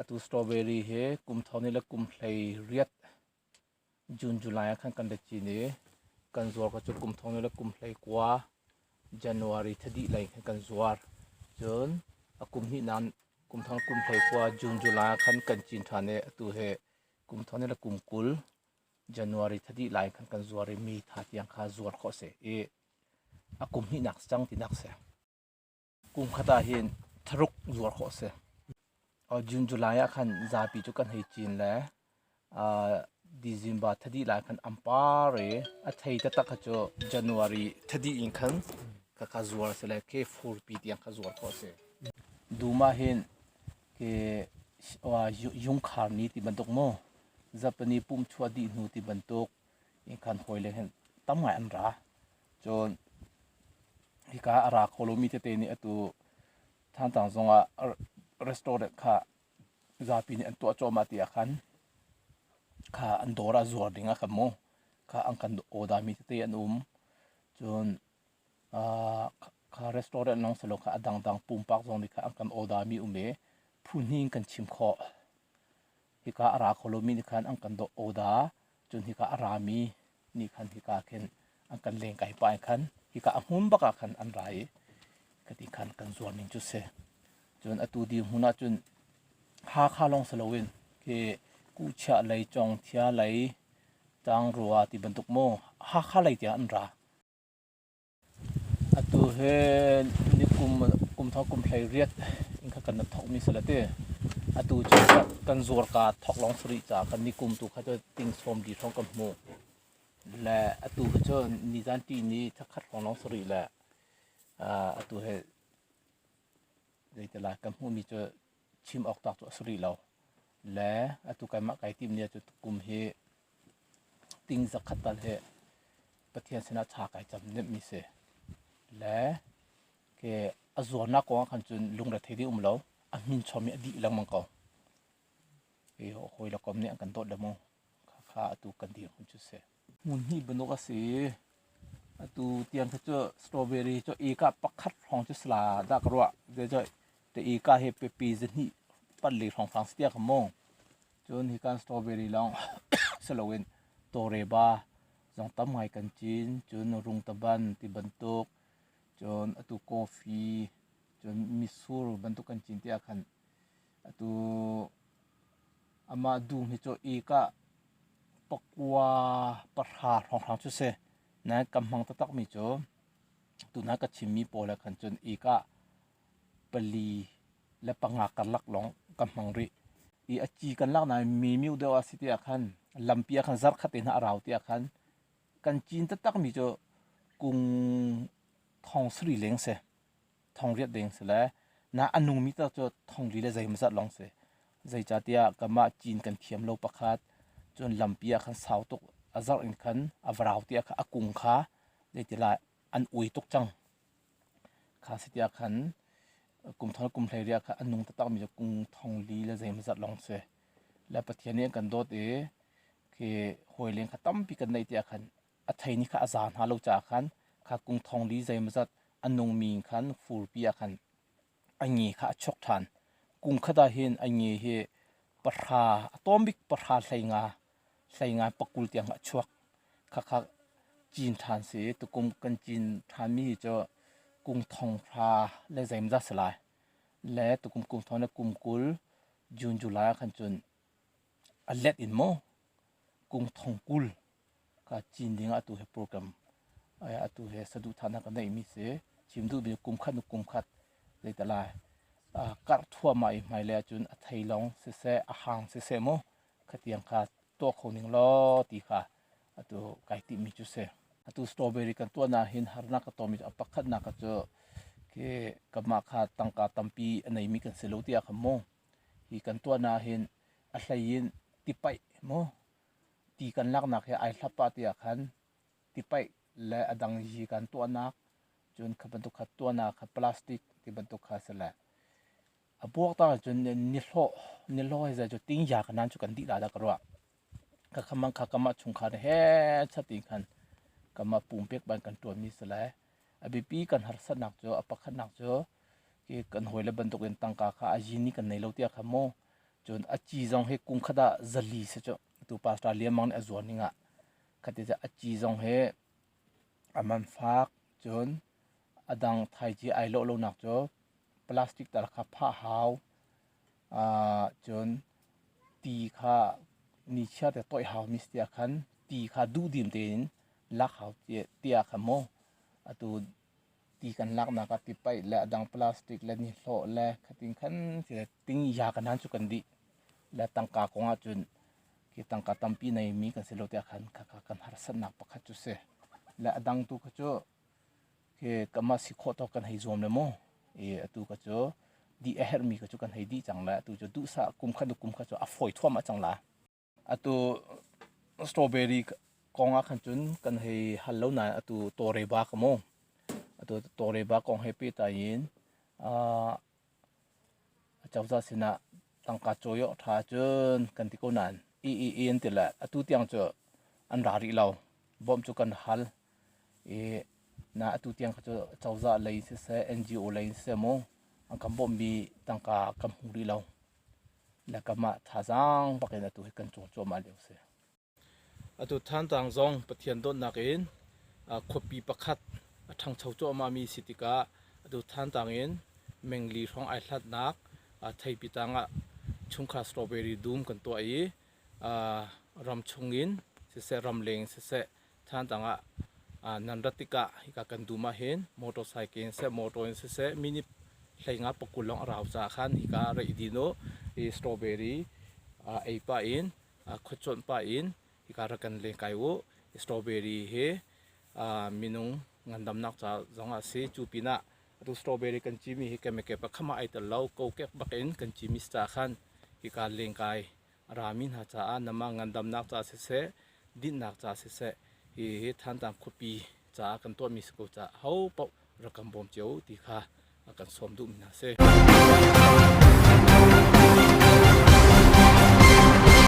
Atu strawberry hi kum thong ni le kum 18 June July ah khan kan ra cin i kan zuar kha cu kum thong ni le kum 19 January thadi lei khan kan zuar. Cun a kum hnih nan kum thong kum 19 June July ah khan kan cin ṭhan i atu hi kum thong ni le kum 20 January thadi lai khan kan zuar i mi tha tiang kha zuar khawh a si i a kum hnihnak cang tinak si. Kum khat ah hin tharuk zuar khawh a si. June July ah khan zapi cu kan hei cin le December thadi lai khan an par i a thei taktak kha cu January thadi in khan khakha zuar a si le khi furpi tiang kha zuar khawh a si. Dum ah hin khi yungkhar ni ti bantuk mu Japanese pum chuah dih hnu ti bantuk in khan hawi le hin tam ngai an ra. Cun hika a ra kho lomi tete nih atu Thantlang zongah restaurant kha zapi nih an tuah cuahmah ti ah khan kha an dawr ah zuar ding ah khan mu kha an kan order mi tete an um. Cun kha restaurant lawng si lo kha a dangdang pumpak zong nih kha an kan order mi um i phu hnih in kan chim khawh. Hika a ra kho lomi nih khan an kan order cun hika a rami nih khan hika khin an kan lengkai pah in khan hika a hmun bak ah khan an ra i kati khan kan zuar ning cu si. Cun atu dirhmun ah cun Hakha lawng si loin khi Kuhchiah lei, Congthia lei, Tlangruwa ti bantuk mu Hakha lei tiang an ra. Atu hi nikum kum thong kum 18 in kha kan thawkmi si la ti. Atu cu kan zuarka thawk lawng si rih caah kan nikum tu kha cu ting 40 hrawng kan hmuh. Le atu hi cu nizan tihni thakhat hrawng lawng si rih le atu hi zeitilah kan hmuhmi cu chim awk tlak cu a si rih lo. Le atu keimah kai timh ni ahcun kum hi ting zakhat tal hi Pathian sinah cha kai cam nemmi si. Le ke a zuarnak kong ah khan cun lungrethei ding um lo. A hmin chom i a dih lengmang ko. Hi hawi le kom nih an kan dawt le mu. Kha atu kan dirhmun cu si. Hmun hnih bantuk a si. Atu tiang kha cu strawberry cu eka pakhat hrawng cu sala dah ka ruah. Zeicah te eka hi pepi zahnih pali hrawng hrang si tiah ka mu. Cun hi kan strawberry lawng si loin tawreba zong tam ngai kan cin. Cun rungtaban ti bantuk, cun atu coffee, cun mitsur bantuk kan cin tiah khan atu amah dum hi cu eka pakua pahra hrawnghrang cu si. Nain kan hmang taktakmi cu tuna ka chimmi pawl ah khan cun eka pali le panga karlak lawng ka hmang rih. I a ci kan lak nain mimiu deuh ah si tiah khan lampi ah khan zarh khat te hna a rau tiah khan kan cin taktakmi cu kung thong sarih leng si. Thong riat deng si le na a nungmi tak cu thong li le zeimawzat lawng si. Zeicahtiah kanmah cin kan thiam lo pakhat cun lampi ah khan sau tuk a zarh in khan a va rau tiah kha a kung kha zeitilai an ui tuk cang. Kha si tiah khan kum thong kum 18 kha a nung taktakmi cu kung thong li le zeimawzat lawng si. Le Pathian nih a kan dawt i khi hawileng kha tampi kan neih tiah khan a thei nih kha a za hna lo caah khan kha kung thong li zeimawzat a nungmi khan furpi ah khan a nge kha a chuak ṭhan. Kung khat ah hin a nge hi pahra a tawm bik pahra 15 hleinga pakul tiang a chuak. Khakha cin ṭhan si. Tukum kan cin ṭhanmi hi cu kung thong hra le zeimawzat si lai. Le tukum kum thong le kum 20 June July ah khan cun a let in maw kung thong 20 kha cin ding ah atu hi program atu hi saduhthahnak ka neihmi si. Chim duhmi kum khat nu kum khat zeitalai karh thuahmah i hmailei ahcun a thei lawng siseh a hang siseh mu khatiang kha tuah kho ning law ti kha atu kai timhmi cu si. Atu strawberry kan tuahnak hin harnak ka tonmi cu a pakhatnak ka cu khi kanmah kha tangka tampi a neimi kan si lo tiah khan mu hi kan tuahnak hin a hlei in tipaih mu ti kan laknak hi ai hlap ah tiah khan tipaih le a dang yi kan tuahnak cun kha bantuk kha tuahnak kha plastic ti bantuk kha si le a buak ta cun nihlawh nihlawh hi cu tingya ka nan cu kan dih la dah ka ruah. Ka khamang kha kamah chungkhar he chatin khan kamah pumpek ban kan tuanmi si le a biapi kan harsatnak cu a pakhatnak cu ki kan hawile bantukin tangka kha a yin ni kan nei lo tiah kha mu. Cun a ci zong hi kum khat ah 400 si cu. Tu pastor Lian Mang nih a zuar ning ah khati cu a ci zong hi a man fak cun a dang thaici ai lawh lonak cu plastic tal kha phah hau. Cun ti kha nichiar te toih hau mi si tiah khan ti kha duhdim tein lak hau tiah khan maw atu ti kan laknak ah tipaih le a dang plastic le nihlawh le khatin khan ting ya kan han cu kan dih le tangka kong ah cun khi tangka tampi nei mi kan si lo tiah khan khakha kan harsatnak pakhat cu si le a dang tu kha cu khi kanmah si khawh tawk kan hei zuam le mu i atu kha cu dih a herhmi kha cu kan hei dih cang le atu cu duhsah kum khat kum khat cu a fawi thuam ah cang la. Atu strawberry kong ah khan cun kan hei hal lo nain atu tawre ba ka mu. Atu tawre ba kong he pehtlai in acozah sinah tangka cawi awk ṭha cun kan ti ko nain i i i an ti le atu tiang cu an ra rih lo. Bawmh cu kan hal i na atu tiang kha cu cozah lei siseh NGO lei siseh mu an kan bawmhmi tangka kan hmu rih lo. Le kanmah thazaang bak in atu hi kan cawn cuahmah lio si. Atu Thantlang zong Pathian dawtnak in khuapi pakhat a ṭhangcho cuahmahmi si tikah atu Thantlang in mengli hrawng ai hlatnak theipi tang ah chungkhar strawberry dum kan tuah i ram chungin siseh ramleng siseh Thantlang ah nan rat tikah hika kan dum ahhin motorcycle in siseh motor in siseh minute 15 20 lawng a rau caah khan hika ah ra i din u i strawberry ei pah in khuacuanh pah in hika rak kan lengkai u. Strawberry hi minung ngandamnak ca zong ah a si. Cu pinah atu strawberry kan cimi hi chemical pakhat hmanh ai tel lo. Kokek bak in kan cimi si caah khan hika lengkai a rami hna caah namah ngandamnak ca siseh, dinhnak ca siseh, hihi Thantlang khuapi caah kan tuahmi si ko caah ho paoh rak kan bawm cio u ti kha kan sawm duhmi hna a si.